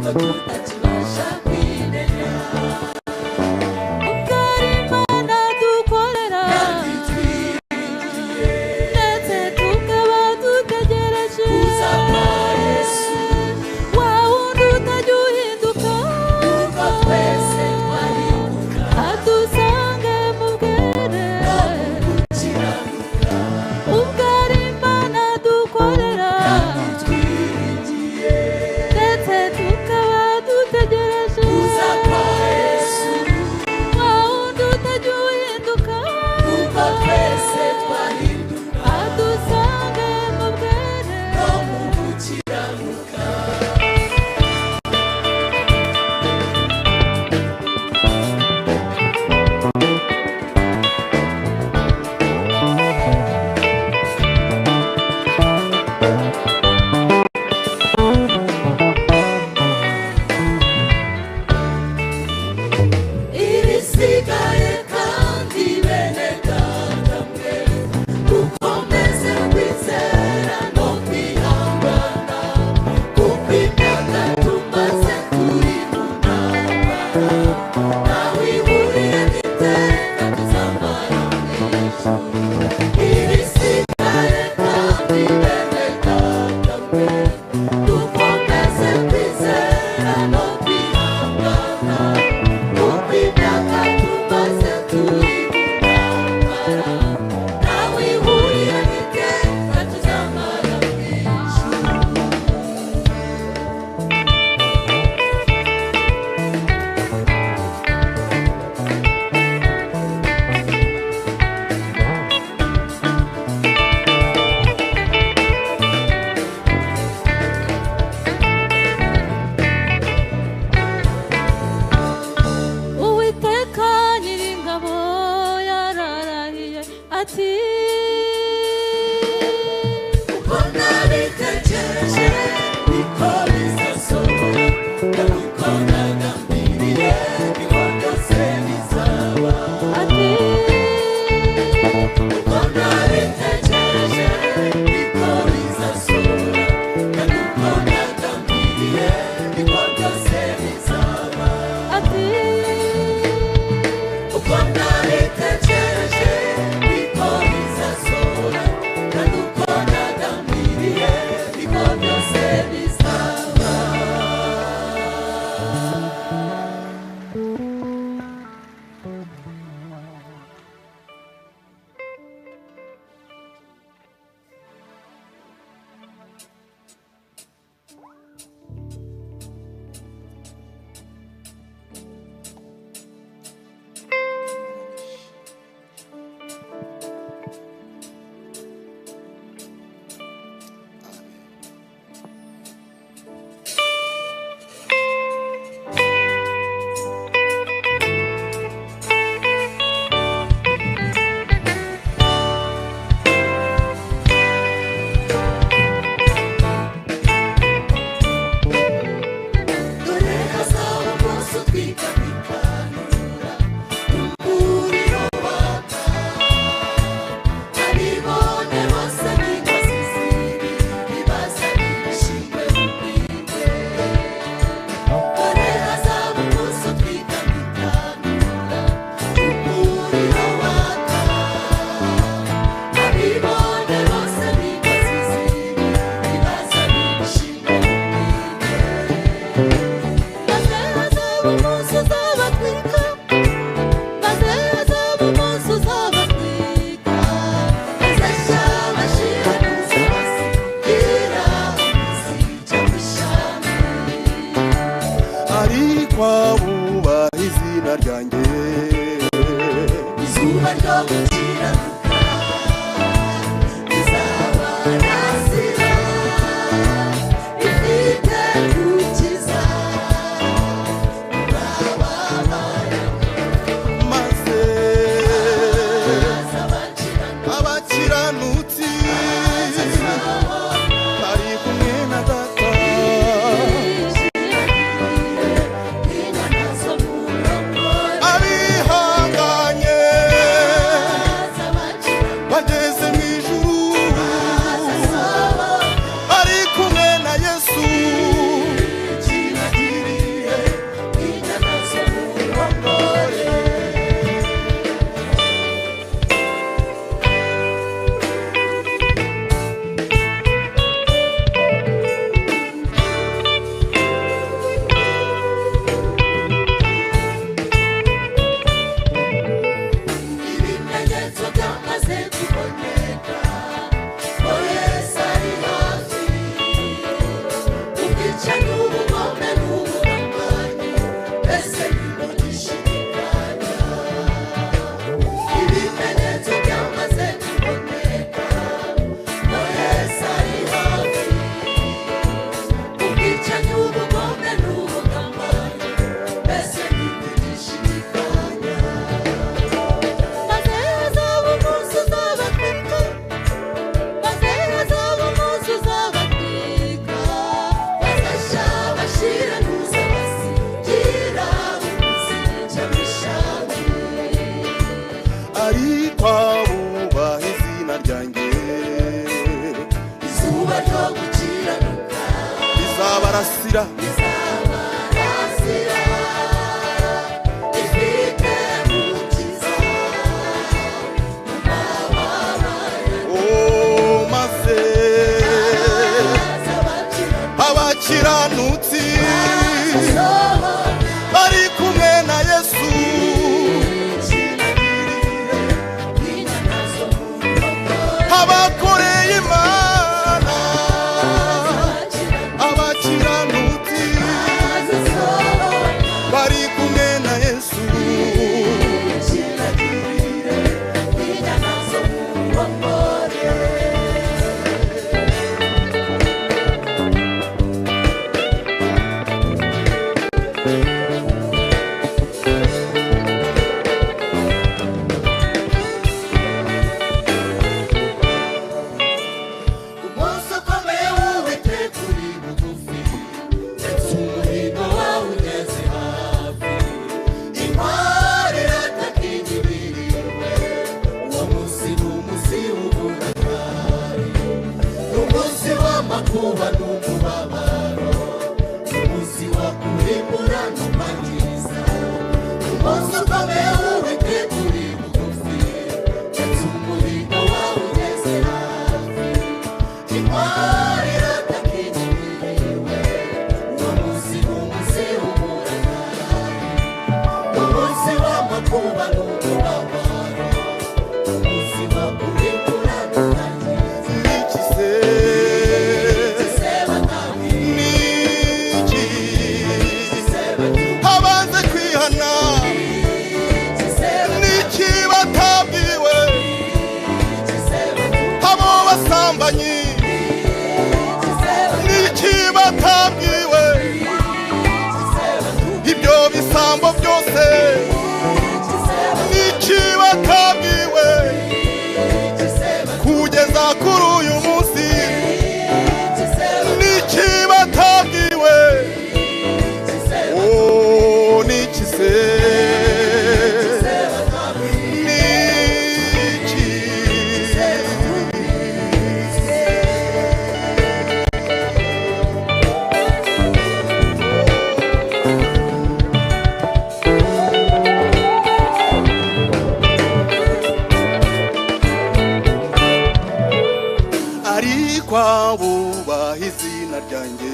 Kuko tutakibasha kwimenya. Ubwo ari Imana dukorera, Kandi twiringiye ndetse tukaba dutegereje kuza kwa Yesu. Wa wundi utajya uhinduka, Kuko twese twahinduka adusange mu bwere. No mu gukiranuka. Ubwo ari Imana dukorera, Kandi twiringiye ndetse tukaba dutegereje kuza kwa Yesu. Wa wundi utajya uhinduka, Kuko twese twahinduka adusange mu bwere. No mu gukiranuka. Ibisigaye kandi bene data mwe, mukomeze kwizera no kwihangana, kuko imyaka tumaze turi mu ntambara ntawe ihuriye n'iteka tuzamara mu ijuru. Ibisigaye kandi bene data mwe, dukomeze kwizera no kwihangana, kuko imyaka tumaze turi mu ntambara ntawe ihuriye n'iteka tuzamara mu ijuru. Uwiteka Nyiringabo yararahiye ati: Uko nabitekereje niko bizasohora, kandi uko nagambiriye niko byose bizaba. Ati: Uko nabitekereje niko bizasohora, kandi uko nagambiriye niko byose bizaba. Ati: Uko nabitekereje niko bizasohora, kandi uko nagambiriye niko byose bizaba. Dore hazaba umunsi utwika bikanura umuriro waka, abibone bose n'inkozi z'ibibi baza n'ibishingwe mu bwite. Dore hazaba umunsi utwika bikanura umuriro waka, abibone bose n'inkozi z'ibibi baza n'ibishingwe mu bwite. Maze hazaba umunsi uzabatwika, maze hazaba umunsi uzabatwika. Ariko abubaha izina ryanjye, Izuba ryo gukiranuka rizabarasira rifite gukiza, murababaye. Izabarasira Izabarasira ifite gukiza Oh, maze abakiranutsi bari kumwe na Yesu abakoreye Imana abakiranutsi bari kumwe na Yesu Umunsi ukomeye w'Uwiteka uri bugufi, ndetse umuhigo wawe ugeze hafi. Intwari irataka igibiriwe, uwo munsi ni umunsi w'uburakari, ni umunsi w'amakuba n'umubabaro, ni umunsi wo kurimbura no kwangiza. Umunsi ukomeye w'Uwiteka uri bugufi, ndetse umuhigo wawe ugeze hafi. Intwari irataka igibiriwe, uwo munsi ni umunsi w'uburakari, umunsi w'amakuba n'umubabaro, umunsi wo kurimbura no kwangiza. Niki se Niki abanze kwihana Niki batabwiwe abo basambanyi Niki batabwiwe ibyo bisambo byose Niki batabwiwe kugeza kuri uyu munsi Niki batabwiwe Oh, niki se Niki ariko abubaha izina ryanjye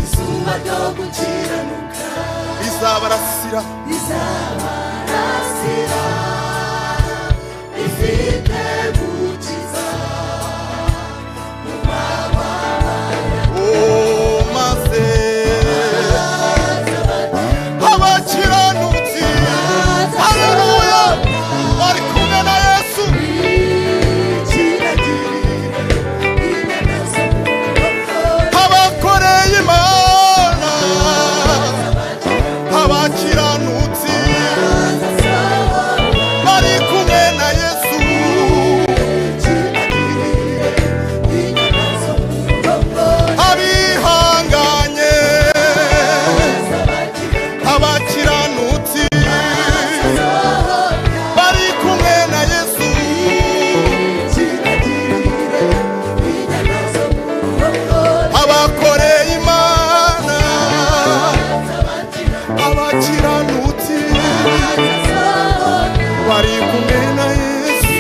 Izuba ryo gukiranuka rizabarasira rizabarasira rifite gukiza Oh, maze abakiranutsi haleluya bari kumwe na Yesu abakoreye Imana abakiranutsi bari kumwe na Yesu abihanganye abakiranutsi bari kumwe na Yesu abakoreye Imana abakiranutsi bari kumwe na Yesu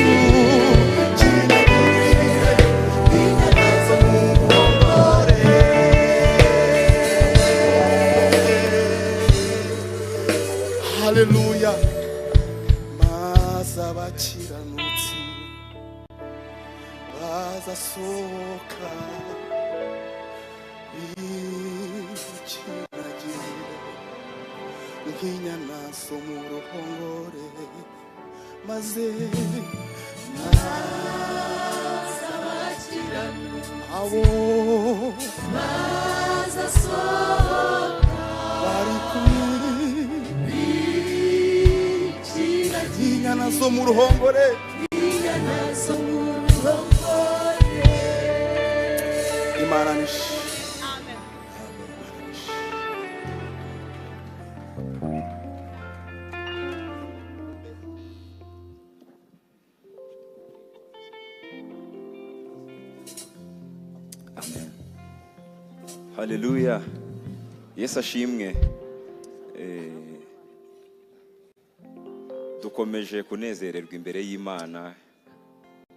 Haleluya maze abakiranutsi bazasohoka bikinagira nk'inyana zo mu ruhongore maze abo bari kumwe inyana zo mu ruhongore Imana ni Haleluya, Yesu ashimwe. Dukomeje kunezererwa imbere y'Imana.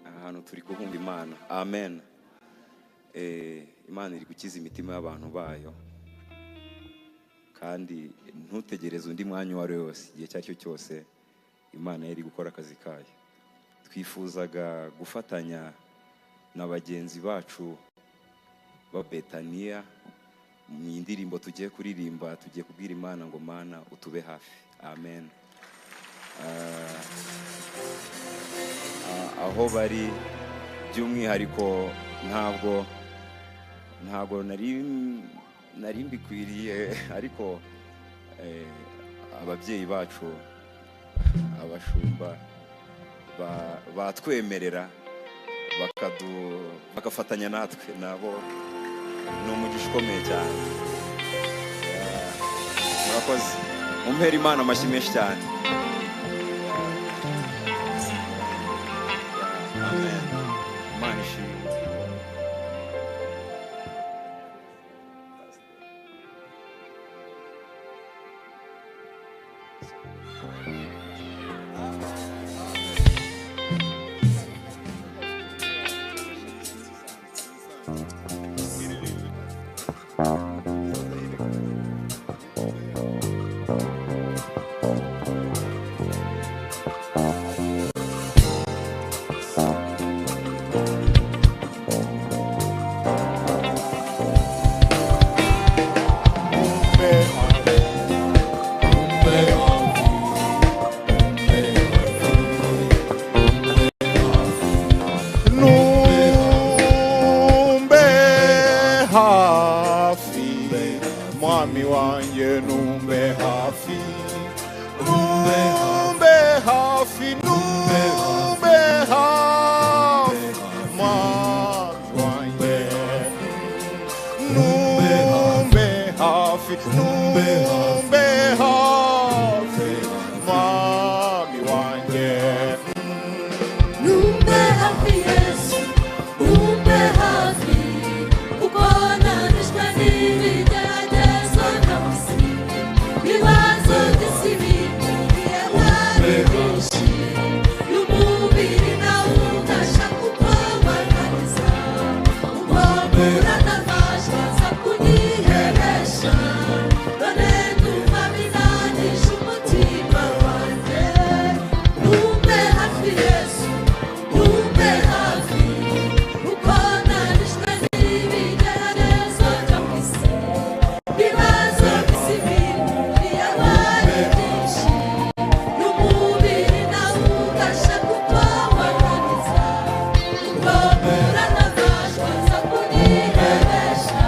Ahantu turi kuhumva Imana, amen. Imana iri gukiza imitima y'abantu bayo, kandi ntutegereze undi mwanya uwo ari we wose, igihe icyo ari cyo cyose Imana yari gukora akazi kayo. Twifuzaga gufatanya na bagenzi bacu ba Betaniya mu indirimbo tugiye kuririmba. Tugiye kubwira Imana ngo: "Mana, utube hafi." Amen. Aho bari by'umwihariko, ntabwo nari mbikwiriye, ariko ababyeyi bacu, abashumba, batwemerera bagafatanya natwe, nabo ni umugisha ukomeye cyane. Murakoze, mumpere Imana amashyi menshi cyane. Amen, Imana ishimwe. Numbe hafi, mwami wanjye, numbe hafi, numbe hafi, numbe hafi, mwami wanjye, numbe hafi, numbe hafi, mwami wanjye. Numbe hafi Yesu, numbe hafi, kuko nanishwe n'ibigeragezo byose, ibibazo by'isi bimpuriye ari byinshi, n'umubiri nawo ugashaka uko wananiza, uko muranafashwa aza kunyihebesha, none ndumva binanije umutima wanjye. Numbe hafi Yesu, numbe hafi, kuko nanishwe n'ibigeragezo byo mu isi, ibibazo by'isi bimpuriye ari byinshi, n'umubiri nawo ugashaka uko wananiza, uko muranafashwa aza kunyihebesha,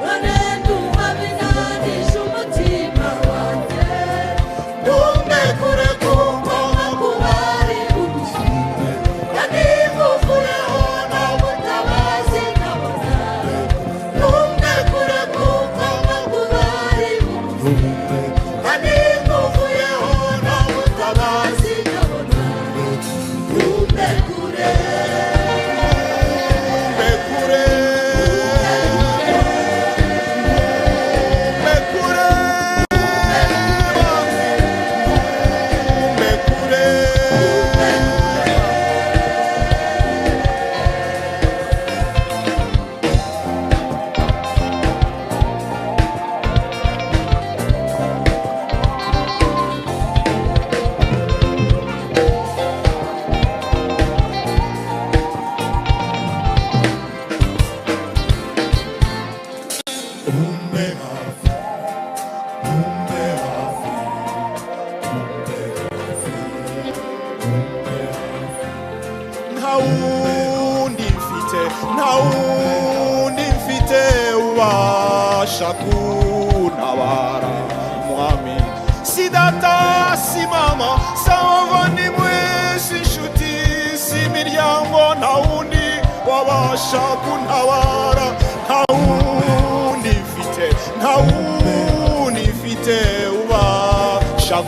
none ndumva binanije umutima wanjye. Numbe kure kuko nkakuba ari bugufi, kandi muvuyeho nta mutabazi nkabona. Numbe kure kuko nkakuba ari bugufi, kandi muvuyeho nta mutabazi nkabona. Numbe kure. Numbe kure, numbe kure, numbe kure. Umbe hafi, umbe hafi, umbe hafi, umbe hafi. Nta wundi mfite, nta wundi mfite ubasha kuntabara, mwami. Si data, si mama, si abavandimwe, si inshuti, si imiryango, nta wundi wabasha kuntabara. Nta wundi mfite, nta wundi mfite ubasha.